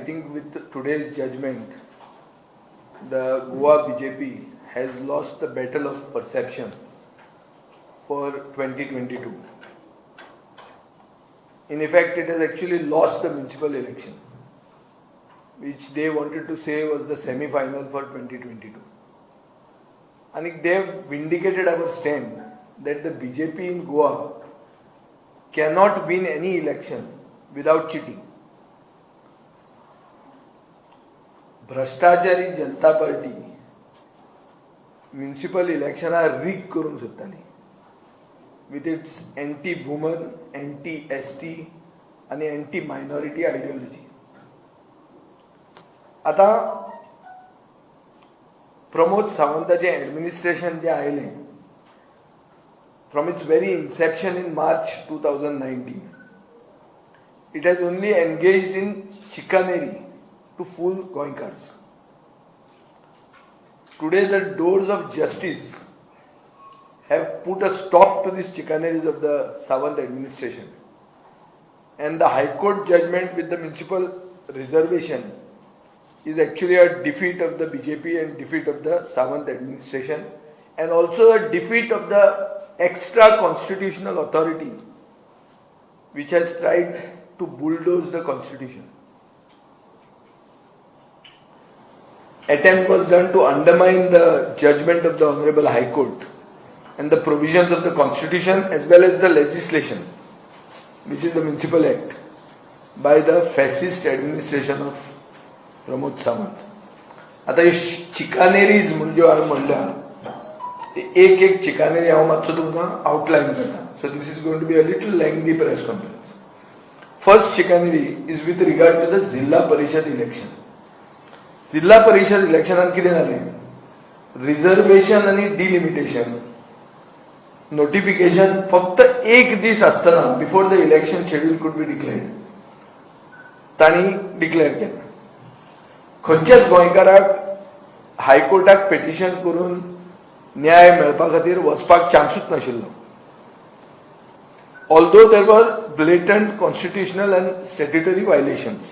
think with today's judgment, the Goa BJP has lost the battle of perception for 2022. In effect, it has actually lost the municipal election, which they wanted to say was the semi-final for 2022. And they have vindicated our stand that the BJP in Goa cannot win any election without cheating. भ्रष्टाचारी जनता party municipal इलेक्शनां रीग करूंक सोदताली with its anti woman, anti ST आनी anti minority ideology. आतां Pramod सावंताचें administration जें आयलें from its very inception in March 2019, it has only engaged in chicanery to fool Goenkars. Today the doors of justice have put a stop to these chicaneries of the Sawant administration, and the High Court judgment with the municipal reservation is actually a defeat of the BJP and defeat of the Sawant administration, and also a defeat of the extra constitutional authority which has tried to bulldoze the constitution. Attempt was done to undermine the judgment of the Honorable High Court and the provisions of the constitution as well as the legislation, which is the Municipal Act, by the fascist administration of Pramod Sawant. आता ह्यो चिकानेरीज म्हूण ज्यो हांवें म्हणल्या, एक एक चिकानेरी हांव मातसो तुमकां आउटलायन करता. So this is going to be a little lengthy press conference. First chicanery is with regard to the Zilla Parishad election. Zilla Parishad इलेक्शनान कितें जालें, रिजर्वेशन आनी डिलिमिटेशन नोटिफिकेशन फक्त एक दीस आसतना, before the election schedule could be declared, तांणी declare केलें. खंयच्याच गोंयकाराक हायकोर्टाक पिटिशन करून न्याय मेळपा खातीर वचपाक चान्सूच नाशिल्लो, although there were blatant constitutional and statutory violations.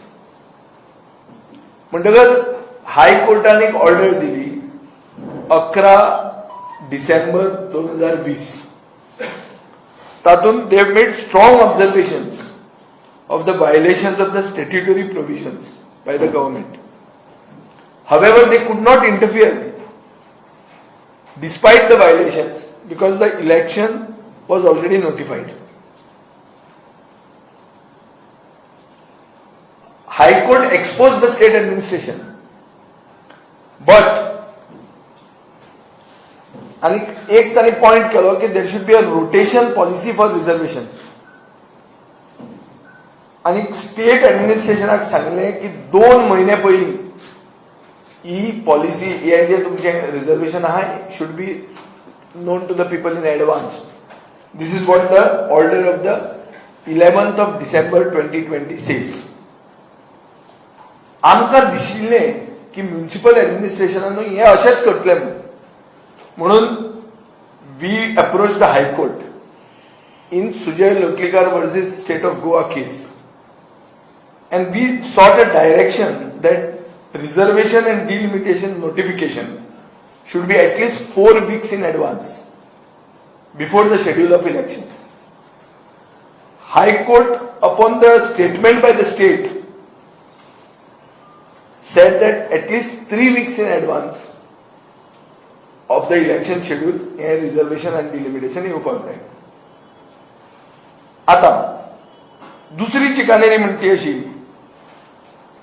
म्हणटकर हायकोर्टान एक ऑर्डर दिली 11 डिसेंबर 2020. तातूंत they made strong observations of the violations of the statutory provisions by the government. However, they could not interfere despite the violations because the election was already notified. High Court exposed the state administration. But आणि एक तांणी point केलो की there should be a rotation policy for reservation, आणि state ऍडमिनिस्ट्रेशनाक सांगलें की 2 म्हयने पयलीं ही पॉलिसी, हे जे तुमचें रिझर्वेशन आहा, should be known to the people in advance. This is what the order of the 11th of December 2020 says. आमकां दिशिल्लें की म्युनिसिपल ऍडमिनिस्ट्रेशनान हें अशेंच करतलें म्हणून we approach the High Court in Sujay Lotlikar versus State of Goa case, and we sought a direction that reservation and delimitation notification should be at least 4 weeks in advance before the schedule of elections. High Court, upon the statement by the state, said that at least 3 weeks in advance of the election schedule hey reservation and delimitation येवपाक जाय. आता दुसरी चिकानेरी म्हणटी अशी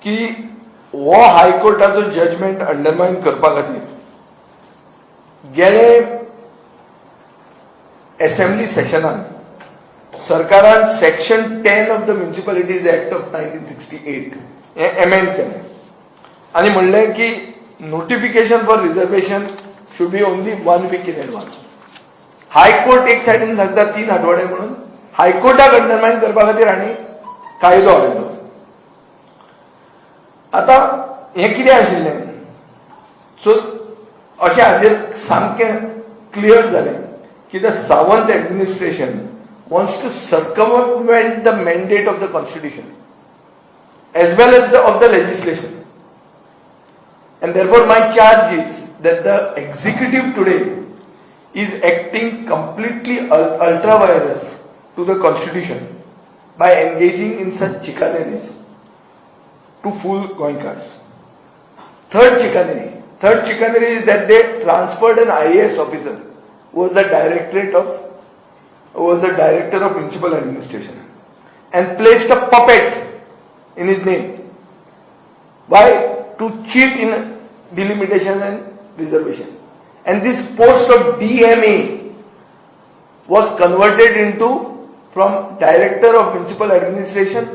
की हो हायकोर्टाचो judgement अंडरमायन करपा खातीर गेले असेंब्ली सेशनान सरकारान Section 10 of the Municipalities Act of 1968 हें एमेंड केलें आनी म्हणलें की notification for reservation should be only one week in advance. High court एक सायडीन सांगता 3 आठवडे म्हणून, हायकोर्टाक अंडरमायन करपा खातीर हांणी कायदो हाडलो. आतां हें कितें आशिल्लें, सो अशें हाजेर सामकें क्लियर जालें की the Sawant administration wants to circumvent the mandate of the constitution as well as of the legislation. And therefore my charge is that the executive today is acting completely ultra vires to the constitution by engaging in such chicaneries to fool Goenkars. Third chicanery is that they transferred an IAS officer who was the directorate of who was the director of municipal administration and placed a puppet in his name. Why? To cheat in delimitation and reservation. And this post of DMA was converted into from Director of Municipal Administration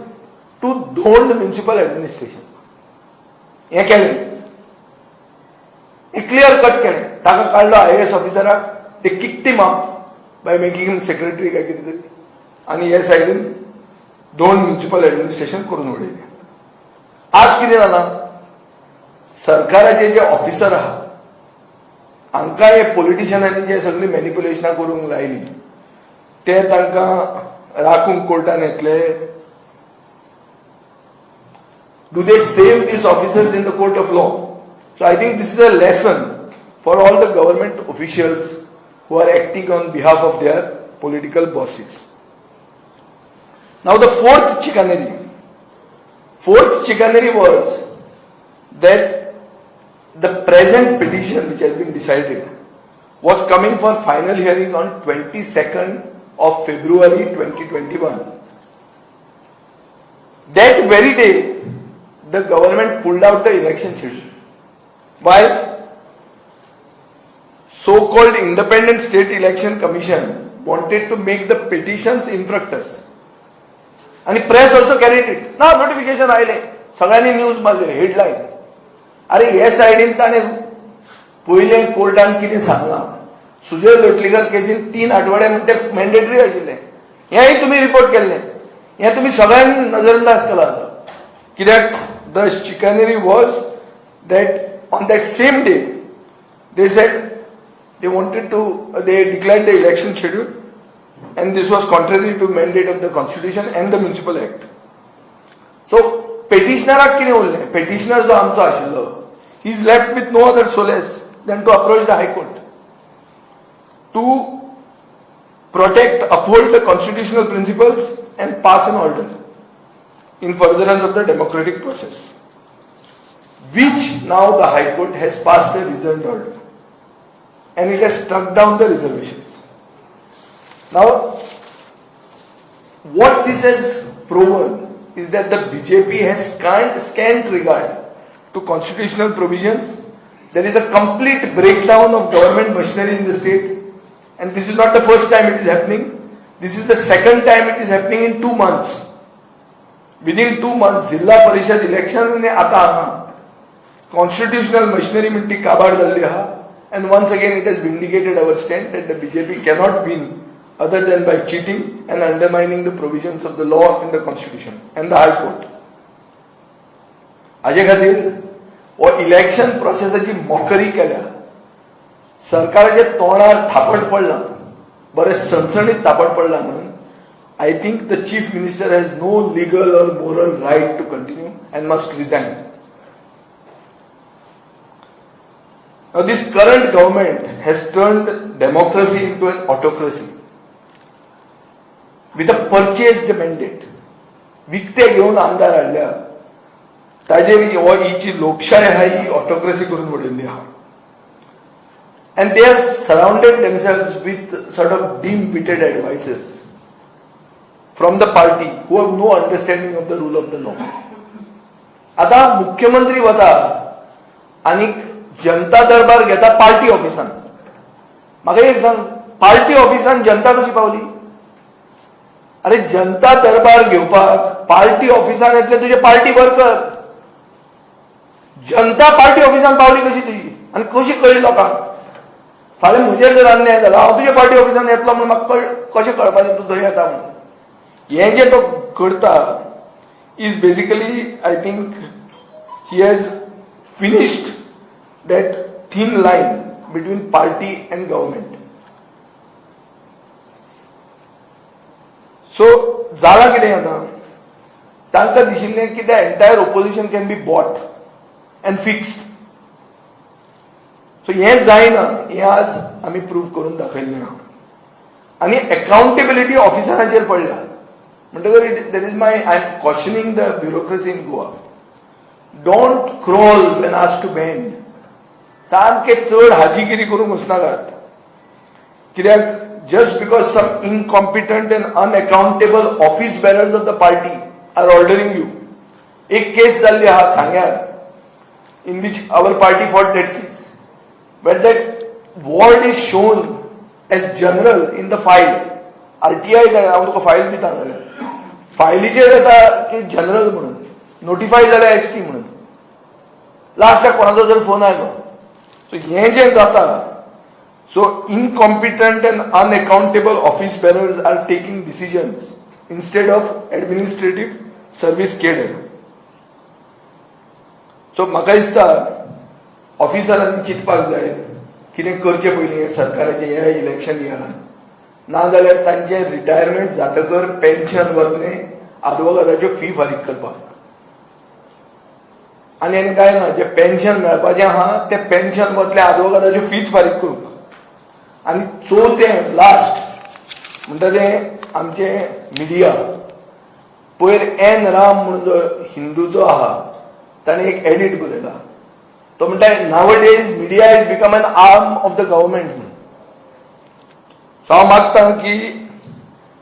to Dhond Municipal Administration. हें केलें, हें clear cut केलें. ताका काडलो IAS ऑफिसराक, they kicked him up by making him secretary काय कितें तरी, आनी हे सायडीन दोन म्युनिसिपल ऍडमिनिस्ट्रेशन करून उडयलें. आज कितें जालां, सरकाराचे जे ऑफिसर आहा हांकां हे पॉलिटिशियनांनी जे सगळीं मॅनिपुलेशनां करूंक लायली, ते तांकां राखूंक कोर्टान येतले? Do they save these officers in the court of law? So I think this is a lesson for all the government officials who are acting on behalf of their political bosses. Now the fourth chicanery. Fourth chicanery was that the present petition which has been decided was coming for final hearing on 22nd of February 2021. That very day, the government pulled out the election schedule. Why? So-called Independent State Election Commission wanted to make the petitions infructuous. आणि press also carried it ना. Notification आयले, सगळ्यांनी news मारल्यो, headline. अरे, हे सायडीन ताणें पयलें कोर्टान कितें सांगलां, सुजय लोटलीकर केसीन 3 आठवडे म्हण ते मॅन्डेटरी आशिल्ले. हेंय तुमी रिपोर्ट केल्लें. हें तुमी सगळ्यांनी नजरअंदाज केला आतां. कित्याक, the chicanery was that on that same day they said they wanted to they declared the election schedule, and this was contrary to mandate of the constitution and the Municipal Act. So petitioneraक कितें उरलें? Petitioner जो आमचो आशिल्लो, he is left with no other solace than to approach the High Court to protect, uphold the constitutional principles and pass an order in furtherance of the democratic process, which now the High Court has passed a reasoned order and it has struck down the reservations. Now, what this has proven is that the BJP has scant regard to constitutional provisions. There is a complete breakdown of government machinery in the state, and this is not the first time it is happening. This is the second time it is happening in 2 months. Within 2 months, Zilla Parishad election आणि आता हांगा constitutional machinery म्हणटी ती काबाड जाल्ली आहा, and once again it has vindicated our stand that the BJP cannot win other than by cheating and undermining the provisions of the law in the constitution and the High Court. हाजे खातीर हो election प्रोसेसाची mockery केल्या. सरकाराच्या तोंडार थापट पडला, बरें सणसणीत थापट पडला. म्हणून I think the Chief Minister has no legal or moral right to continue and must resign. Now, this current government has turned democracy into an autocracy with a purchased mandate. विकते घेवन आमदार हाडल्या, ताजेर हो ही जी लोकशाय आहा ही ऑटोक्रेसी करून उडयल्ली आहा, and they have surrounded themselves with sort of dim-witted advisors from the party who have no understanding of the rule of the law. आता मुख्यमंत्री वता आनी जनता दरबार घेता पार्टी ऑफिसान. म्हाका एक सांग, पार्टी ऑफिसान जनता कशी पावली? अरे, जनता दरबार घेवपाक पार्टी ऑफिसान येतले तुजे पार्टी वर्कर. जनता पार्टी ऑफिसान पावली कशी तुजी आनी कशी कळ्ळी लोकांक? फाल्यां म्हजेर जर अन्याय जाला, हांव तुज्या पार्टी ऑफिसान येतलो म्हणून म्हाका कळ कशें कळपाचें तूं थंय येता म्हणून? हें जें तो करता is basically, I think he has finished that thin line between party and government. So जाला कितें आतां? तांकां दिशिल्लें की the entire opposition can be bought and fixed. So हें जायना हें आज आमी प्रूव करून दाखयल्लें आहा आनी अकाउंटेबिलिटी ऑफिसरांचेर पडल्या. म्हणटकर it there is my, I am cautioning the bureaucracy in Goa, don't crawl when asked to bend. सामके चड हाजीगिरी करूंक वचनाकात, कित्याक just because some incompetent and unaccountable office bearers of the party are ordering you. एक केस जाल्ली आहा सांग्यार, in which our party fought that case, where that ward is shown as general in the file. RTI हांव तुका file दिता जाल्यार, फायलीचेर येता की जनरल म्हणून, नोटिफाय जाल्या एसटी म्हणून. लास्टाक कोणाचो जर फोन आयलो, सो हें जें जाता, so incompetent and unaccountable office bearers are taking decisions instead of administrative service cadre. So म्हाका दिसता ऑफिसरांनी चिंतपाक जाय कितें करचें पयलीं सरकाराचें ह्या इलेक्शन इयरान, नाजाल्यार तांचें रिटायरमेंट जातकर पेन्शन वतलें आदवोगादाच्यो फी फारीक करपाक. आनी आनी कांय ना, जें पेन्शन मेळपाचें आहा तें पेन्शन वतलें आदवोगादाच्यो फीच फारीक करूंक. आनी चवथें, लास्ट म्हणटा तें आमचें मिडिया. पयर एन राम म्हणून जो हिंदूचो आहा, ताणें एक एडिट बरयला. तो म्हणटा, "Nowadays media is become an arm of the government" म्हणून. सो हांव मागता की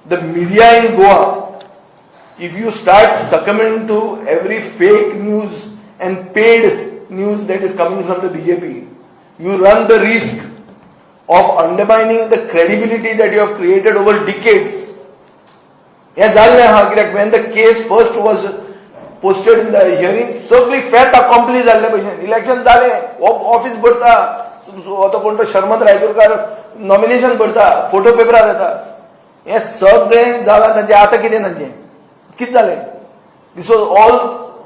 the media in Goa, if you start succumbing to every fake news and paid news that is coming from the BJP, you run the risk of undermining the credibility that you have created over decades. हें जाल्लें आहा, कित्याक when the case first was posted in the hearing, सगळी फेत अकॉम्प्ली जाल्ले भशेन. Election जालें, office भरता, आतां कोण तो शर्मद रायतुरकार नॉमिनेशन भरता, फोटो पेपरार येता, हें सगळें जालां तांचें. आतां कितें तांचें कितें जालें? This was all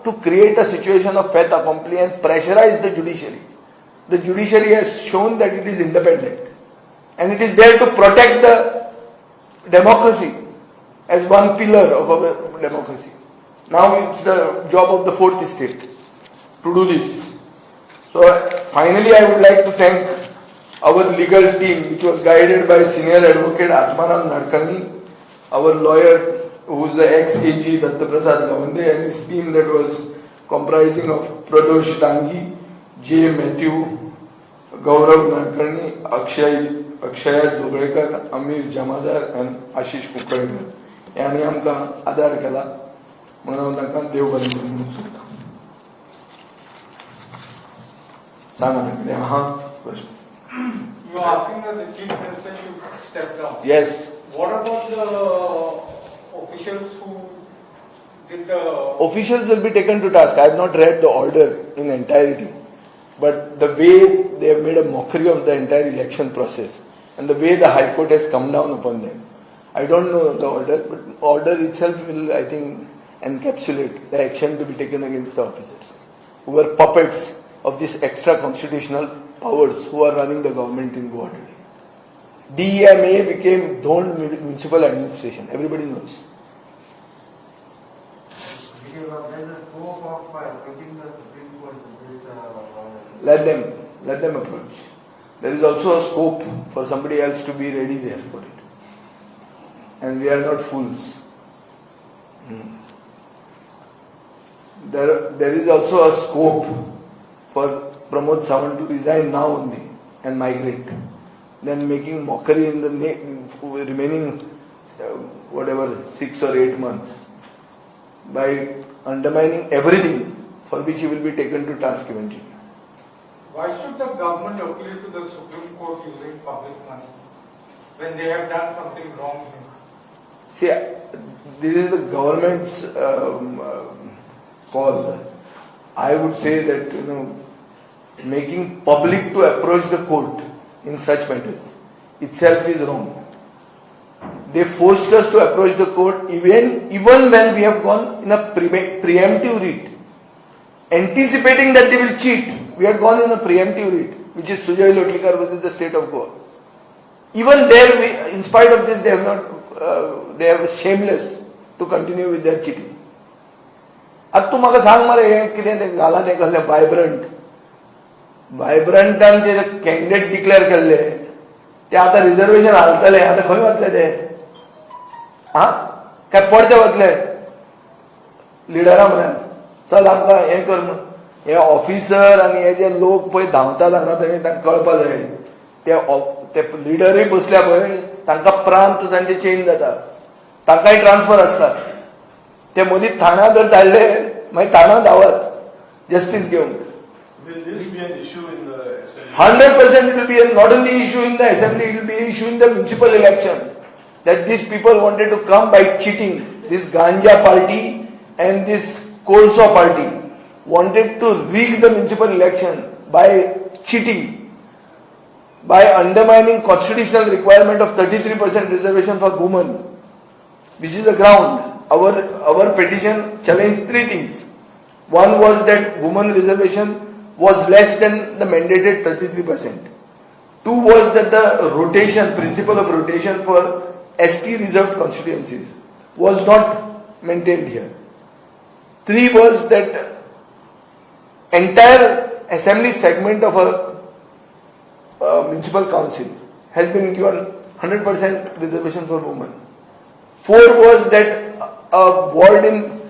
to create a situation of fait accompli and pressurize the judiciary. The judiciary has shown that it is independent and it is there to protect the democracy as one pillar of our democracy. Now it's the job of the fourth estate to do this. So finally, I would like to thank our legal team, which was guided by senior advocate Atmaram Nadkarni, our lawyer who is the ex-AG Datta Prasad Gawande, and his team that was comprising of Pradosh Dangi, J. Matthew, Gaurav Nadkarni, Akshaya Joglekar, Amir Jamadar and Ashish Kunkalekar. यांनी आमकां आदार केला म्हणून हांव तांकां देव बरें करूं म्हणूंक सोदतां. सांग आतां कितें आहा प्रश्न. You are asking that the chief minister should step down. Yes. What about the officials who did the Officials will be taken to task. I have not read the order in entirety, but the way they have made a mockery of the entire election process and the way the High Court has come down upon them, I don't know the order, but order itself will, I think, encapsulate the action to be taken against the officers who were puppets of these extra constitutional powers who are running the government in Goa today. DMA became Dhond Municipal Administration. Everybody knows. Because there is a scope of approaching the Supreme Court with this order. Let them approach. There is also a scope for somebody else to be ready there for it. And we are not fools. There is also a scope for Pramod Sawant to resign now only and migrate, then making mockery in the remaining whatever 6 or 8 months by undermining everything, for which he will be taken to task eventually. Why should the government appeal to the Supreme Court using public money when they have done something wrong here? See, this is the government's call. I would say that making public to approach the court in such matters itself is wrong. They forced us to approach the court even when we have gone in a preemptive writ, anticipating that they will cheat. We had gone in a preemptive writ, which is Sujay Lotlikar versus the state of Goa. Even there, in spite of this, they have not, they are shameless to continue with their cheating. आतां तूं म्हाका सांग मरे, हें कितें तें घालां तें कसलें वायब्रंट, वायब्रंटान जे कॅन्डिडेट डिक्लेअर केल्ले ते आतां रिजर्वेशन हालतले, आतां खंय वतले ते? आं, काय परते वतले लिडरा म्हऱ्यान, चल आमकां हें कर म्हूण? हे ऑफिसर आनी हे जे लोक पळय धांवतात हांगा थंय, तांकां कळपा जाय, ते लिडरूय बसल्या पळय तांकां प्रांत तांचे चेंज जाता, तांकांय ट्रान्सफर आसता. ते मदीं थाणा जर धाडले मागीर थाणा धांवत जस्टीस घेवंक. Will this be an issue in the assembly? 100% it will be a, not only issue in the assembly, it will be issue in the municipal election. That these people wanted to come by cheating. This Ganja party and this Kolso party wanted to rig the municipal election by cheating, by undermining constitutional requirement of 33% reservation for women, which is the ground. Our petition challenged three things. One was that woman reservation was less than the mandated 33%. Two was that the rotation, principle of rotation for ST reserved constituencies was not maintained here. Three was that entire assembly segment of a municipal council has been given 100% reservation for women. Four was that a ward in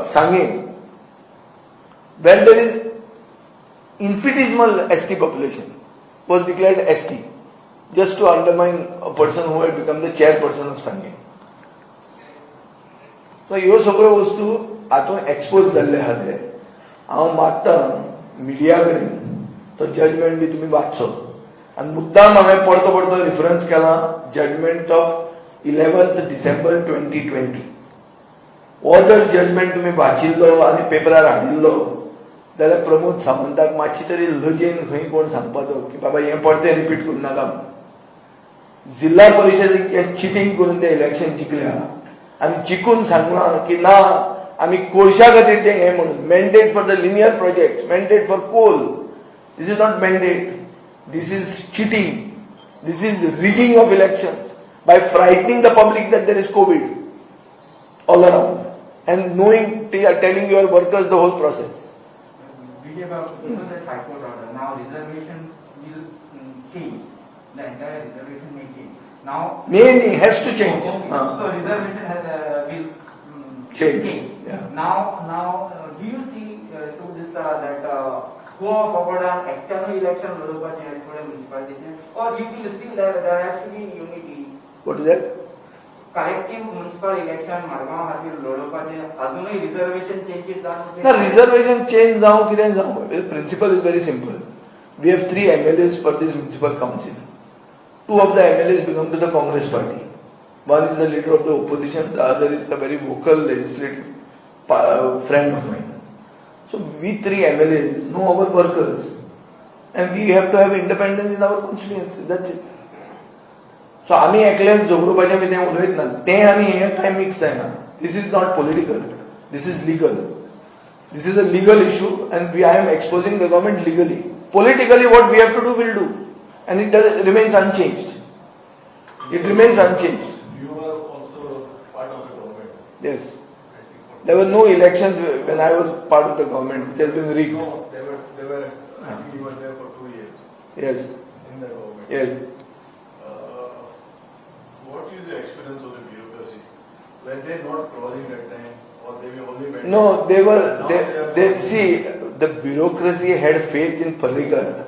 Sanguem, where there is infinitesimal ST population, was declared ST, just to undermine a person who had become the chairperson of Sanguem. So ह्यो सगळ्यो वस्तू हातून expose जाल्ले आहा. ते हांव मागता media कडेन, तो जजमेंट बी तुमी वाचचो आनी मुद्दाम हांवें परतो परतो रिफरन्स केला judgment of 11th December 2020. हो जर जजमेंट तुमी वाचिल्लो आनी पेपरार हाडिल्लो जाल्यार प्रमोद सावंताक मातशी तरी लजेन खंय कोण सांगपाचो की बाबा हें परतें रिपीट करूं नाका म्हणून. जिल्हा परिशदेक हें चिटींग करून ते इलेक्शन जिखल्या आनी जिखून सांगलां की ना, आमी कोळशा खातीर तें हें म्हणून, mandate for the linear project, mandate for coal. This is not mandate, this is cheating, this is rigging of elections by frightening the public that there is COVID all around and knowing, telling your workers the whole process. Vijay Babu, because the High Court order, now reservations will change. The entire reservation may change. Now. May has to change. Okay. So reservation will Change, yeah. Now, do you see to this that Goa Forward external election लढोवपाचें फुडें municipality, or you will still there has to be unity? What is that? Collective municipal election Madgaon खातीर लढोवपाचें अजूनय reservation changes जावन ना, reservation change जावं, कितें जावं, principle is very simple. We have three MLAs for this municipal council. Two of the MLAs belong to the Congress party. One is the leader of the opposition, the other is a very vocal legislative friend of mine. So we three MLAs know our workers and we have to have independence in our constituency. That's it. So आमी एकल्यान झगडुपाचें बी तें उलयत ना. तें आनी हें कांय mix जायना. This is not political, this is legal. This is a legal issue and we I am exposing the government legally. Politically, what we have to do, we'll do, and it remains unchanged. It remains unchanged. You were also part of the government. Yes. I think for There were no elections when I was part of the government, which has been rigged. No, they were, I think you were there for 2 years Yes, in the government. Yes. What is the experience of the bureaucracy? Were they not crawling that time or they were only mandate? No, they were, Now they, are they, see, the bureaucracy had faith in Parrikar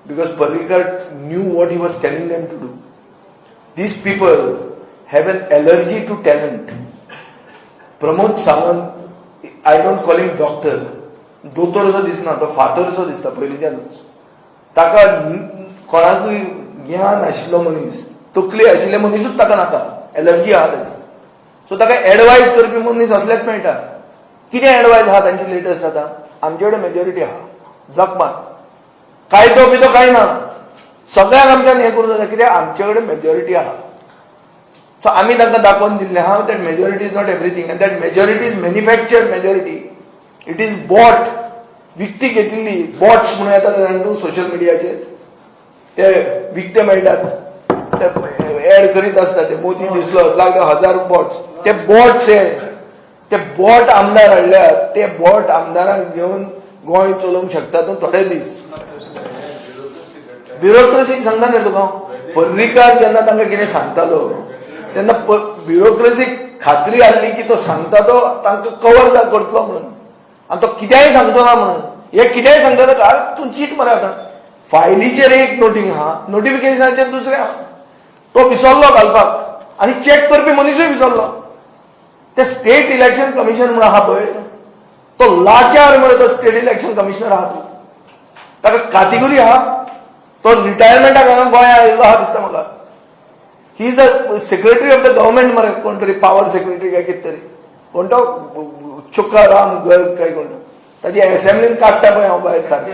because Parrikar knew what he was telling them to do. These people have an allergy to talent. Pramod Sawant, I don't call him doctor. दोतोर असो दिसना, तो फातर असो दिसता पयलींच्यानूच. ताका कोणाकूय ज्ञान आशिल्लो मनीस, तकली आशिल्ले मनीसूच ताका नाका, एलर्जी आहा ताची. सो ताका एडवायज करपी मनीस असलेच मेळटा. कितें एडवायज आहा तांची लेटस्ट आतां? आमचे कडेन मेजॉरिटी आहा, जग मार, कायदो बिदो कांय ना, सगळ्यांक आमच्यान हें करूं जाता, कित्याक आमचे कडेन मेजॉरिटी आहा. सो आमी तांकां दाखोवन दिल्लें आहा that majority is not everything and that majority is manufactured majority. It is bought, विकती घेतिल्ली. बॉट्स म्हणून येतात सोशल मिडियाचेर, ते विकते मेळटात, ते ऍड करीत आसता. ते मोदी दिसलो, लागले हजार बॉट्स. ते बॉट्स हे ते बोट आमदार हाडल्यात, ते बोट आमदारांक घेवन गोंय चलोवंक शकता तूं थोडे दीस. ब्युरोक्रेसी सांगता न्ही तुका, पर्रीकार जेन्ना तांकां कितें सांगतालो तेन्ना ब्युरोक्रेसी खात्री आहली की तो सांगता तो तांकां कवर करतलो म्हणून, आनी तो कित्याय सांगचो ना म्हणून. हे कित्याय सांगता, तूं चीट मरे आतां. फायलीचेर एक नोटींग आहा, नोटिफिकेशनाचेर दुसरें आहा. तो विसरलो घालपाक आनी चॅक करपी मनीसूय विसरलो. ते स्टेट इलेक्शन कमिशन म्हणून आहा पळय, तो लाचार मरे तो स्टेट इलेक्शन कमिशनर आहा. तो ताका कातिगोरी आहा, तो रिटायरमेंटाक हांगा गोंया आयिल्लो आहा दिसता म्हाका. He is a secretary of the government मरे, कोण तरी पावर सेक्रेटरी काय कितें तरी, कोण तो चुकाराम गर्ग काय कोण तो. ताजी एसेंब्लीन काडटा पळय हांव भायर सारकें.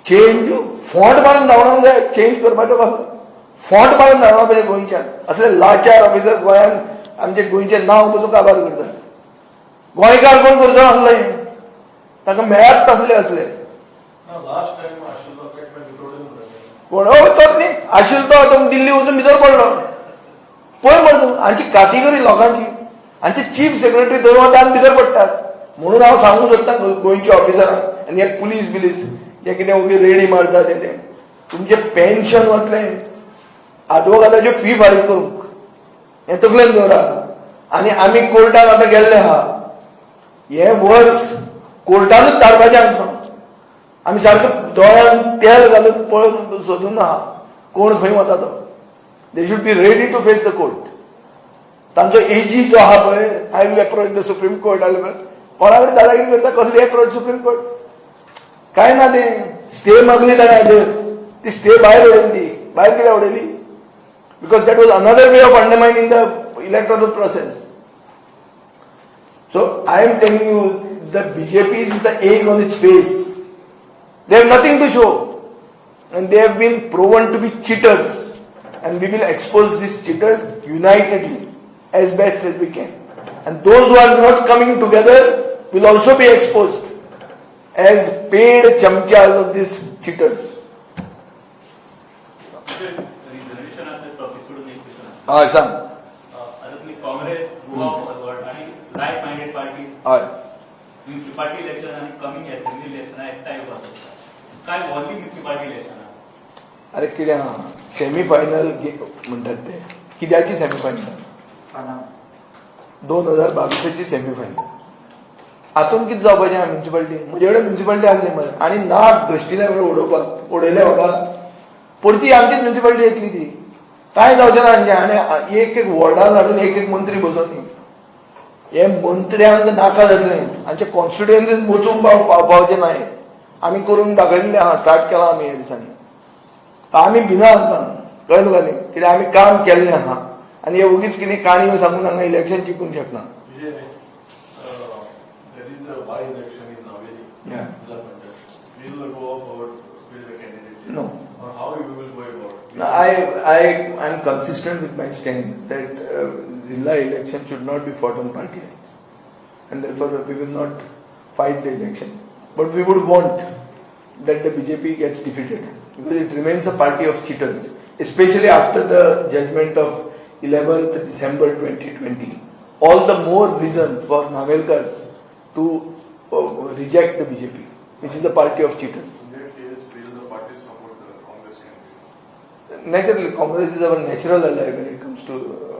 चेंज फोंट मारून धांवडावंक जाय. चेंज करपाचो कसो फोंट मारून धांवडावंक पाहिजे गोंयच्यान. असले लाचार ऑफिसर गोंयान आमचे गोंयचें नांव पसून काबार करतात. गोंयकार कोण करचो नासले, ताका मेळत नासले असले. कोण तोच न्ही आशिल्लो तो आतां दिल्ली वचून भितर पडलो. पळय मरे तूं हांची कातिगरी लोकांची, हांचे चीफ सेक्रेटरी थंय वता आनी भितर पडटात. म्हणून हांव सांगूंक सोदता गोंयच्या ऑफिसरांक आनी हे पुलीस बिलीस जे कितें ओगी रेडी मारता ते, तुमचें पेन्शन वतलें आदवोगादाच्यो फी फारीक करूंक, हें तकलेन दवरा. आनी आमी कोर्टान आतां गेल्ले आहा, हें वर्स कोर्टानूच धाडपाचें आमकां. आमी सारकें दोळ्यान तेल घालून पळोवन सोदून आहा कोण खंय वता तो. They should be ready to face the court. तांचो एजी जो आहा पळय, I will approach the Supreme Court. I कोणा कडेन दादागिरी करता, कसली एप्रोच सुप्रीम कोर्ट? काय ना, ते स्टे मागली ताणें हाजेर, ती स्टे भायर उडयली. ती भायर कित्याक उडयली? Because that was another way of undermining the electoral process. So I am telling you, the BJP is the egg on its face. They have nothing to show and they have been proven to be cheaters, and we will expose these cheaters unitedly as best as we can, and those who are not coming together will also be exposed as paid chamchas of these cheaters. रिझर्वेशनाचे topic सोडून एक question. हय, सांग. आता तुम्ही Congress, Goa forward आणि लायक minded party हय. Municipality election आणि coming assembly election एकठांय येवपाक सोदता काय ओनली म्युनिसिपालिटी इलेक्शन? अरे कितें आहा, सेमी फायनल म्हणटात ते कित्याची सेमी फायनल? 2022ची सेमी फायनल. हातून कितें जावपाचें आहा? म्युनिसिपालिटी म्हजे कडेन म्युनिसिपालिटी आहली मरे आनी नाक घश्टिलें मरे उडोवपाक, उडयलें म्हाका. परती आमचीच म्युनिसिपालिटी येतली ती, कांय जावचें ना हांचें. आनी एक एक वॉर्डान हाडून एक एक मंत्री बसोवन हे मंत्र्यांक नाका जातलें. हांचे कॉन्स्टिट्युएन्सीन वचूंक पावचें ना. हें आमी करून दाखयल्लें आहा, स्टार्ट केलां आमी ह्या दिसांनी. आमी भिना आमकां, कळ्ळें तुका न्ही? कित्याक आमी काम केल्लें आहा आनी हे ओगीच कितें काणयो सांगून हांगा इलेक्शन जिखूंक शकना. Vijay, there is a by-election in Naveli, Zilla Panchayat. Will the Goa Forward field a candidate? No. Or how you will go about? No, I am consistent with my stand that Zilla election should not be fought on party lines, and therefore we will not fight the election. But we would want that the BJP gets defeated because it remains a party of cheaters, especially after the judgment of 11th December 2020. All the more reason for Navelkars to reject the BJP, which is the party of cheaters. In that case, will the party support the Congress candidate? Naturally, Congress is our natural ally when it comes to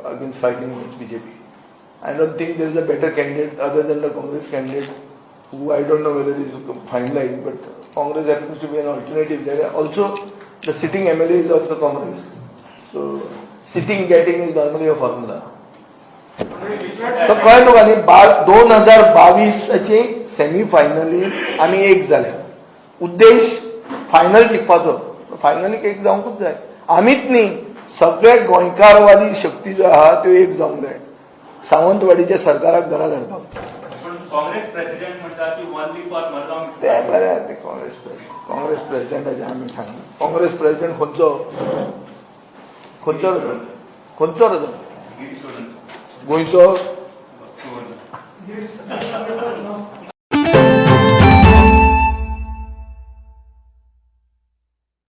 against fighting against BJP. I don't think there is a better candidate other than the Congress candidate, who I don't know whether is finalized, but Congress happens to be an alternative. There are also the sitting MLAs of the Congress. So, sitting getting is normally a formula. So कळ्ळें तुका न्ही? 2022ची semi फायनलीन आमी एक जाल्या. उद्देश final जिखपाचो. फायनलीक एक जावंकूच जाय. आमीच न्ही, सगळे गोंयकारवादी शक्ती ज्यो आहा त्यो एक जावंक जाय सावंतवाडीच्या सरकाराक घरा धाडपाक. पण काँग्रेस प्रेसिडेंट म्हणटा की ओनली फॉर मडगांव. ते बरें, ते काँग्रेस प्रेसिडेंट, काँग्रेस प्रेसिडेंटाचे आमी सांगना. काँग्रेस प्रेसिडेंट खंयचो? खंयचो रे तो? खंयचो रे तो? गिरीश चोडणकर. गोंयचो?